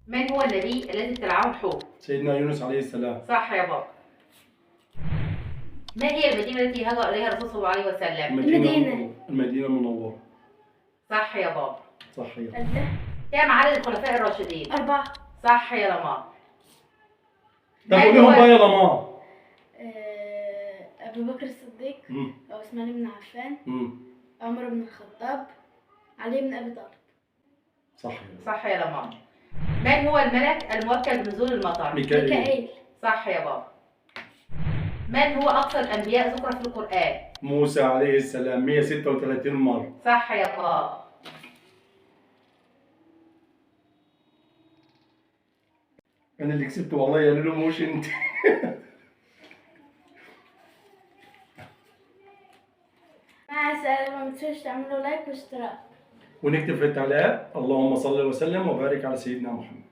من هو النبي الذي ابتلعه الحوت؟ سيدنا يونس عليه السلام. صح يا بابا. ما هي المدينة التي هاجر إليها الرسول صلى الله عليه وسلم؟ المدينة. المدينة المنورة. صح يا بابا. صح يا. كم عدد الخلفاء الراشدين؟ 4. صح يا لمار. طب قوليهم بقى يا لمار. أبو بكر الصديق، عثمان بن عفان، عمر بن الخطاب، علي بن أبي طالب. صح يا. صح يا لمار. من هو الملك الموكل بنزول المطر؟ ميكائيل. صح يا بابا. من هو أكثر الأنبياء ذكرا في القرآن؟ موسى عليه السلام 136 مرة. صح يا بابا. أنا اللي كسبت والله يا لولو، مش أنت. مع السلامة، ما تنسوش تعملوا لايك واشتراك ونكتب في التعليقات اللهم صل وسلم وبارك على سيدنا محمد.